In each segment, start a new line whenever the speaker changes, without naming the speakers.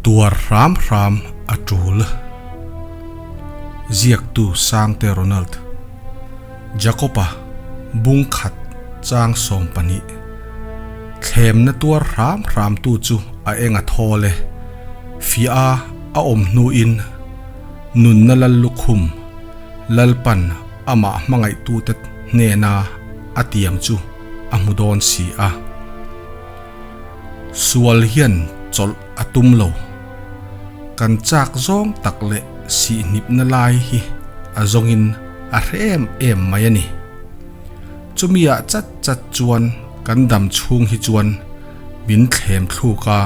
Tuar hram hram a tul. Ziaktu Sangte Ronald Jakob-a bung khat chang 12 Thlemna tuar hram hramtu chu a eng a thawl e. Fiah a awm hnuin nunna lal lukhum Lalpan amah hmangaihtute hnena a tiam chu a hmu dawn si a. Sual hian chawlh a tum lo. Kan chak zawng tak leh sihnipna lai hi a zawngin a hre em em mai a ni. Chumi-ah chat chat chuan kan dam chhung hi chuan min thlem thluk a,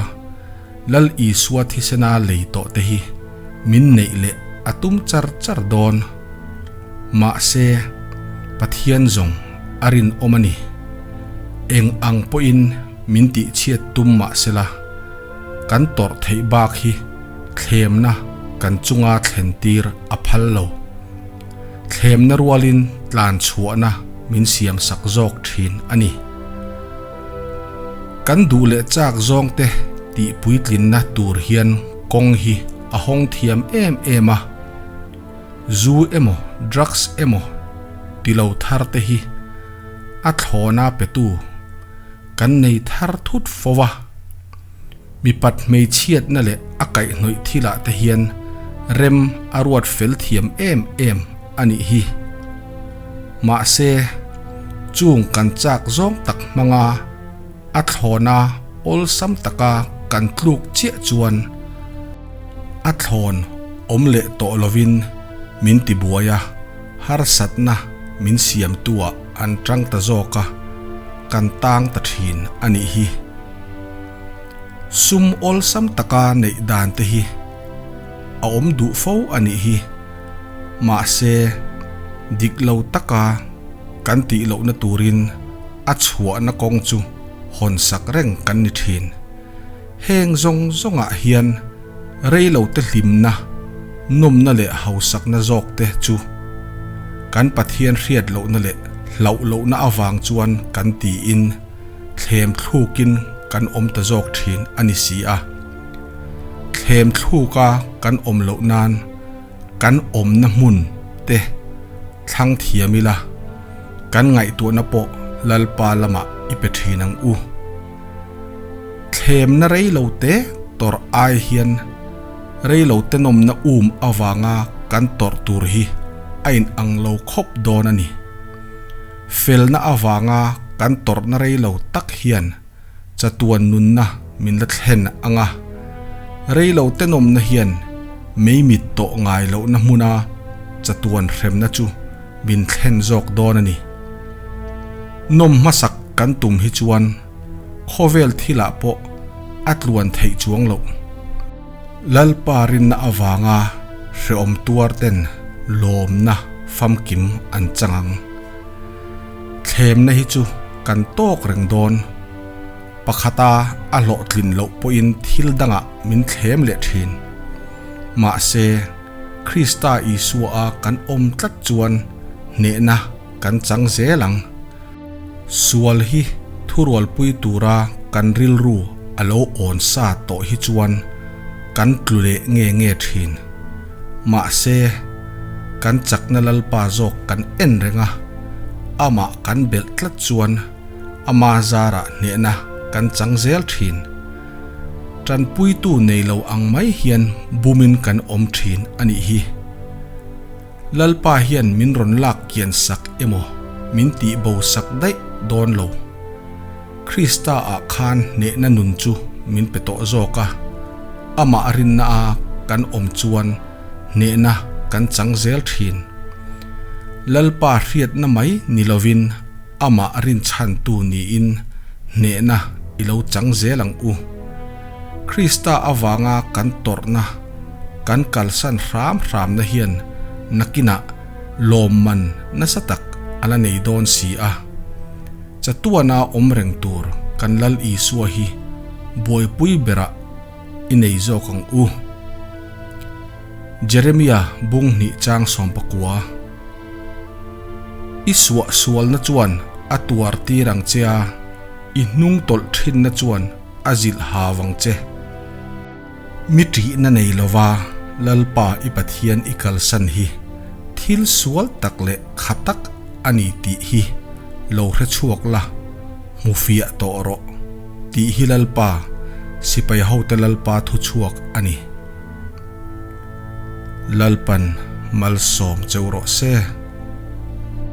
Lal Isua thisena lei tawh te hi min neih leh a tum char char dawn. Mahse, Pathian zawng a rinawm a ni. Eng ang pawhin min tihchhiat tum mah sela, kan tawrh theih bak hi thlemna kan chunga thlen tir a phal lo. Thlemna rualin tlan chhuahna min siam sak zawk thin a ni. Kan duh leh chak zawngte tih puitlinna tur hian kawng hi a hawng thiam em em a. Zu emaw drugs emaw ti lo thar te hi a thlawna petu kan nei thar thut fo a. Mipat hmeichhiatna leh a kaihhnawih thilah te hian rem a ruat fel thiam em em a nih hi. Mahse, chung kan chak zawng tak hmanga a thlawna awlsam taka kan tluk chiah chuan a thlawn awm leh tawh lovin min tibuai a, harsatna min siamtuah an tang ta zawk a, kan tang ta thin a nih hi. Sum awlsam taka neih dan te hi a awm duh fo a nih hi. Mahse, dik lo taka kan tih lohna turin a chhuahna kawng chu hawn sak reng kan ni thin. Heng zawng zawngah hian reilote hlimna, nawmna leh hausakna zawkte chu kan Pathian hriat lohna leh hlauh lohna avang chuan kan tiin thlem thlukin kan awm ta zawk thin a ni si a. Thlem thluka kan awm loh nan kan awmna hmun te thlang thiam ila, kan ngaihtuahna pawh Lalpa lamah i pe thin ang u. Thlemna reilo te tawrh ai hian reilo te nawmna um avanga kan tawrh tur hi a inang lo khawp dawn a ni. Felna avanga kan tawrhna reilo tak hian chatuan nunna min la thlen ang a, reilo te nawmna hian mei mit tawh ngai lohna hmuna chatuan hremna chu min thlen zawk dawn a ni. Nawm hmasak kan tum hi chuan khawvel thilah pawh a tluan theih chuang loh. Lalpa rinna avanga hrehawm tuar ten lawmna famkim an chang ang. Thlemna hi chu kan tawk reng dawn. Pakhata a hlawhtlin loh pawhin thil dangah min thlem leh thin. Mahse, Krista Isua a kan awm tlat chuan hnehna kan chang zel ang. Sual hi thurualpui tura kan rilru a lo awn sa tawh hi chuan kan tlu leh nge nge thin. Mahse, kan chakna Lalpa zawk kan en reng a, amah kan belh tlat chuan ama zarah hnehna kan chang zel thin. Tanpuitu nei lo ang mai hian bumin kan awm thin a nih hi. Lalpa hian min rawn lak kian sak emaw min tih bo sak daih dawn lo. Krista ah khan hnehna nun chu min pe tawh zawk a, amah rinna a kan awm chuan hnehna kan chang zel thin. Lalpa hriatna mai ni lovin amah rinchhantu niin hnehna i lo chang zel ang u. Krista avanga kan tawrhna, kan kalsan hram hramna hian nakinah lawmman nasa tak a la nei dawn si a. Chatuana awm reng tur kan Lal Isua hi buaipui berah i nei zawk ang u. Jeremia bung hnih chang 19. I suah sualna chuan a tuar tir ang che a, i hnung tawlh thinna chuan a zilh ha vang che. Mi ṭihna nei lova Lalpa i Pathian i kalsan hi thil sual tak leh kha tak a ni tih hi lo hre chhuak la, hmu fiah tawh rawh tih hi Lalpa, sipai hote Lalpa thu chhuak a ni. Lalpan malsawm cheu rawh se.